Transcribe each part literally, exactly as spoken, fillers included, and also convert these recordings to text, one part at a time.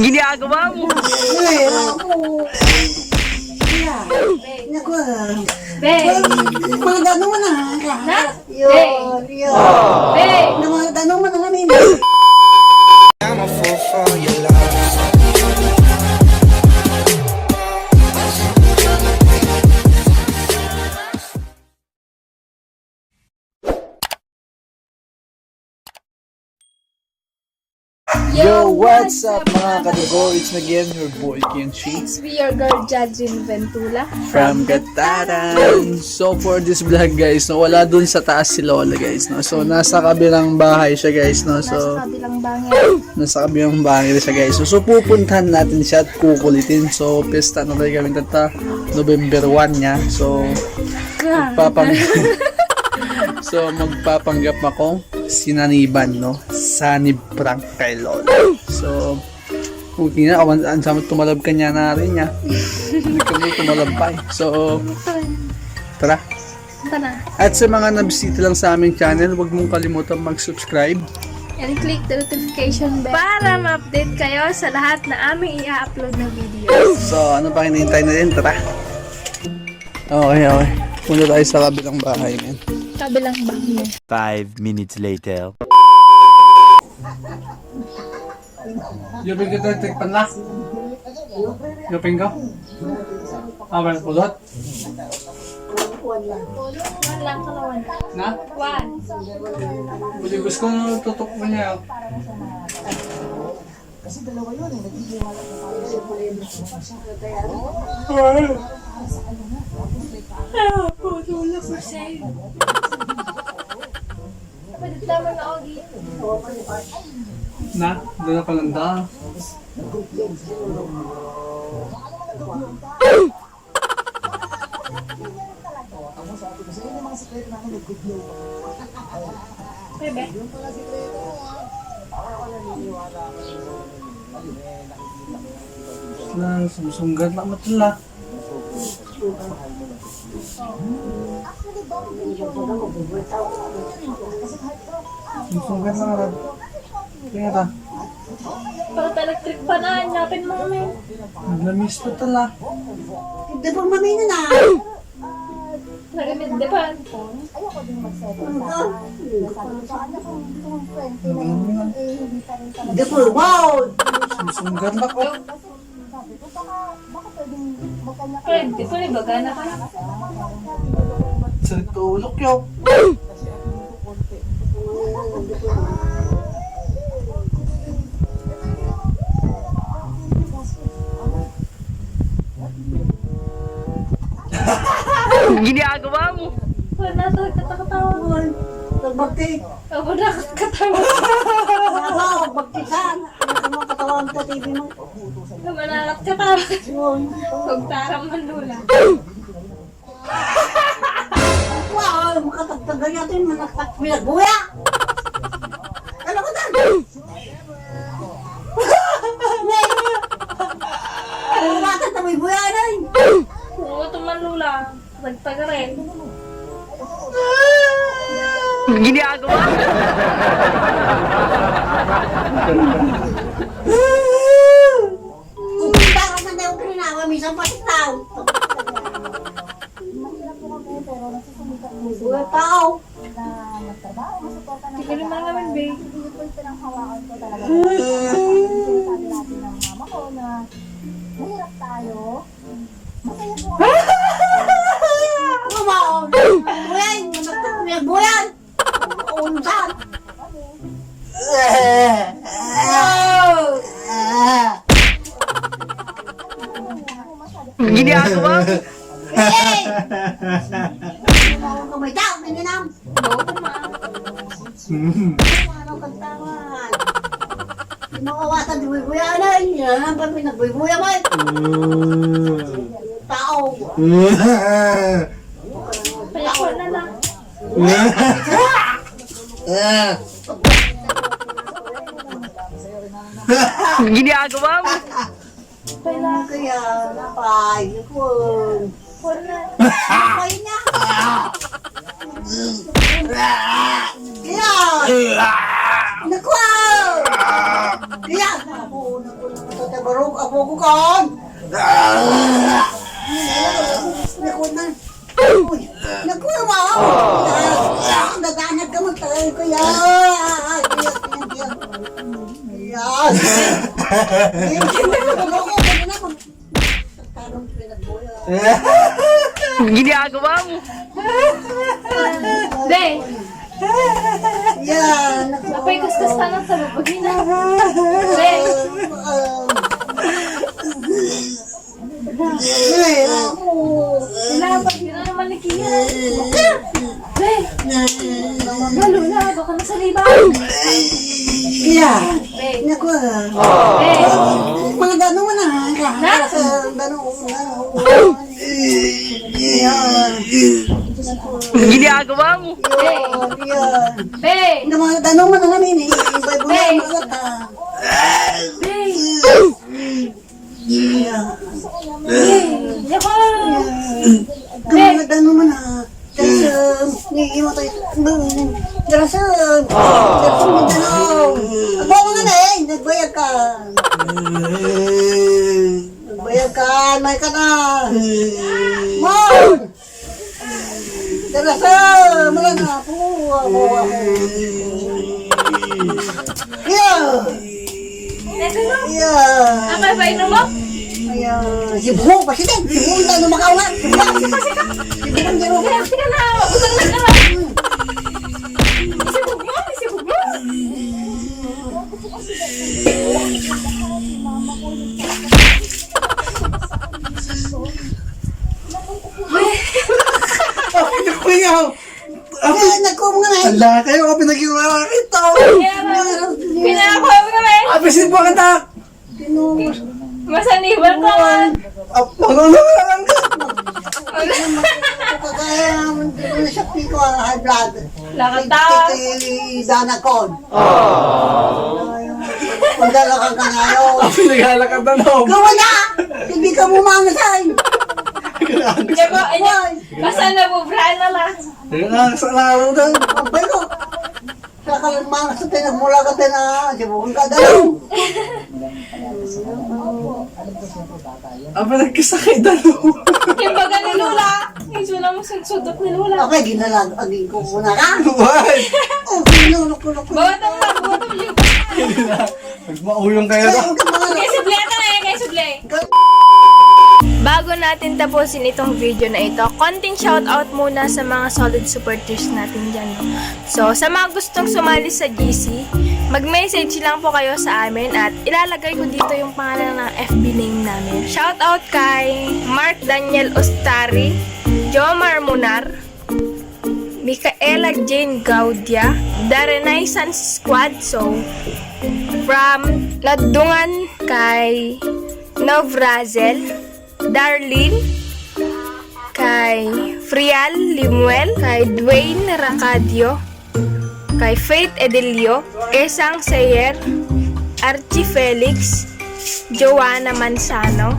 Ginagawa mo? Ay, ako. Naku. Beng. Mga dano mo na. Na? Yun, yun. Beng. Mga dano mo na kami. I'm a fool for your love. Yo, what's up, mga kadugo? It's me again, your boy, Ken Shi. It's me, your girl, Jadrin Ventula. From Gataran. So, for this vlog, guys, no, wala dun sa taas si Lola, guys, no? So, nasa kabilang bahay siya, guys, no? So, nasa kabilang bahay. Nasa kabilang bahay siya, guys. So, so, pupuntahan natin siya at kukulitin. So, pesta na tayo kami tata November one niya. So, magpapang-, so, magpapanggap akong sinaniban, no? Sanib prank kay Lola. So, okay na, awan, ang samot tumalab kanya na rin niya. Hindi kami tumalab pa eh. So, tara. Tara. At sa mga nabisita lang sa aming channel, huwag mong kalimutan mag-subscribe. And click the notification bell para ma-update kayo sa lahat na aming i-upload na video. So, ano pang hinihintay natin? Tara. Okay, okay. Punta tayo sa kabilang bahay, man. Kabilang bahay. Five minutes later. Yupin ka tayo, tikpan na. Yupin ka? Awan, pulot. One lang, kalawan. Na? One. Pwede gusto ko tutok mo niya. Kasi dalawa yun eh, nag-iiwan at nagpapasok. Ay, ako, tulog ko sa'yo. Pwede naman na, Ogie. Na? Doon na palang daan. Bebe. Na, sumsunggat na matula. Sumsunggat na nga. Kaya ta. Para electric pa na, nyapin mo kami. Namiss ko tala. Hindi pa mamina na. Nagamit, di ba? Ano to? Hindi ko, wow! Sumsunggat na ko. Kaya, di ko, ibaga na ka. Sa tulog yun. Ginagawa mo. Wala, nasa nagkatakatawan. Nagbagti. Ako nakakatawa. Ako, nagbagti ka. Ano mo katawan ka, T V mo? Manalat ka tama. Huwag tarang man, Lola. Wow, makatagtagay natin, manaktak, pinagbuya. Ano ko tan? Ano natin, tamoy buya na eh. Oo, ito man, Lola. Nagtagarin. Ginagawa. Para sa tayo, pininawa, minsan pa ikaw. Buhay pa ako. Sige naman naman, babe. Ano ba? Buhay! Buhay! Unsan? Ginagawa mo. Hey! Ano ka may tao? Mininaw. Ano kang tama? Di mawawatan, di buhay-buhay na. Yan ang pag pinagbuybuya mo eh. Tao. Kaya ko na lang. Ginagawa mo. Kaya, napay, yun. Napay niya. Kaya. Naku! Iya! Apo, naku, naku, naku, naku, naku, naku, naku, naku, naku, Naku, ma! Nadanag ka magtagal ko yan. Yan, yan, yan. Yan. Ginagawa mo. Be! Yan, naku. Apay, kaskas ka ng talubog, ina. Be! Ay, ako. Kailangan pag yun na naman ni Kia. Be! Lalo na, baka nasa liba. Iya. Be! Naku, ah. Be! Mga dano mo na, ha? Na? Sa dano, dano. Iya. Ginagawa mo. Be! Iya. Be! Ang mga dano mo na namin, eh. Ibay mo na, mga ta. Be! Iya. Be! Yako! Be! Ang mga dano man, ha? Darasam, ni imo tayo. Darasam. Darasam, Mindanao. Abo mo nga na, eh. Nagbayag ka. Nagbayag ka. May ka na. Mon! Darasam, wala na. Apo, apo, apo. Iya. Iya. Apa ba inom mo? Iya. Sibong, pasitin. Sibong na lumakaw nga. Sibong. Sibong, sibong. Sige, sige na. Utang na ka. Isibog mo, isibog mo. Ay, naku, yaw. Ay, naku, mga na. Ala, kayo ka pinag-iwala kita. Kaya nga. Pinakakuha mo kami. Abi, sibong ka ta. Masaniwal ka man. Ap-, ano na lang ka? Kaya, hindi ko na siya piko, ah, high blood. Lakad ta. Titi, dana kon. Aww. Ang dalakan ka na yun. Ang pinaghalakad na, no? Gawa na! Hindi ka mo mangasay. Grabe. Diyan ko, ay, basta nabubrahan na lang. Ayun na, sa laro na. Ang belo. Sa kalamang sa tinagmula ka, tina, si Bukong ka, dalaw. Ang pinagkasakit, dalaw. Yung baga ni Lola, yung suna mo, sunsudot ni Lola. Okay, ginalag, aging ko muna ka. Why? Oh, ginalag ko, ko. Bawat ang mga bawat ang yung Nagmauyong kayo, no? Kaya sudli ata na yan, kaya sudli. Bago natin tapusin itong video na ito, konting shoutout muna sa mga solid supporters natin dyan, no? So, sa mga gustong sumali sa G C, mag-message lang po kayo sa amin at ilalagay ko dito yung pangalan ng F B name namin. Shoutout kay Mark Daniel Ostari, Jomar Munar, Micaela Jane Gaudia, The Renaissance Squad, so, from Nadungan kay Nov Razel, Darlene, kay Frial Limuel, kay Dwayne Racadio, kay Faith Edilio, Esang Seyer, Archie Felix, Joanna Manzano,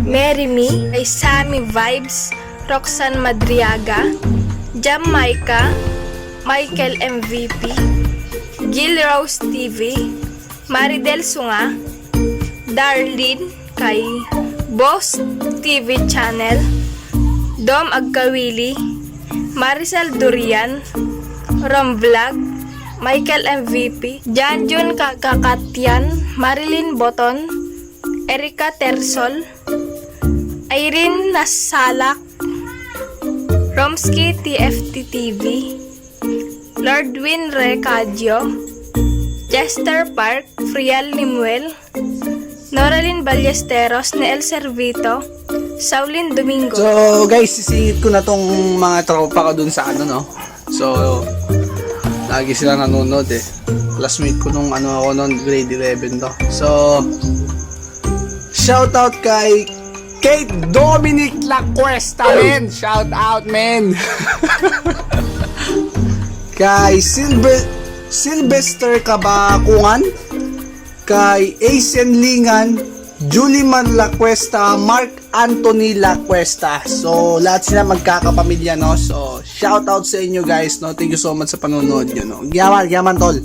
Mary Me, kay Sammy Vibes, Roxanne Madriaga, Jamaica, Michael M V P, Gil Rose T V, Maridel Sunga, Darlene, kay Boss T V Channel, Dom Agkawili, Maricel Durian, Rom Vlog, Michael M V P, Janjun Kakakatian, Marilyn Boton, Erica Tersol, Irene Nasalak, Romski T F T T V, Lordwin Recadio, Chester Park, Frial Limuel, Noralyn Ballesteros, Neel Servito, Saulin Domingo. So, guys, sisingit ko na tong mga tropa ko dun sa ano, no? So, lagi sila nanonood eh. Classmate ko nung ano ako nun, grade eleven to. So, shoutout kay Kate Dominic Lacuesta, men. Shout out, men. Kay Silver, Sylvester Kabakungan, kay Asen Lingan, Juliman Lacuesta, Mark Anthony Lacuesta. So, lahat sila magkakapamilya, no? So, shout out sa inyo, guys, no? Thank you so much sa panonood nyo, no? Yaman, yaman, tol.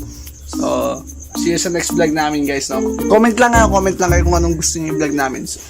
So, see you sa next vlog namin, guys, no? Comment lang kayo, comment lang kayo kung anong gusto niyo i-vlog namin. So,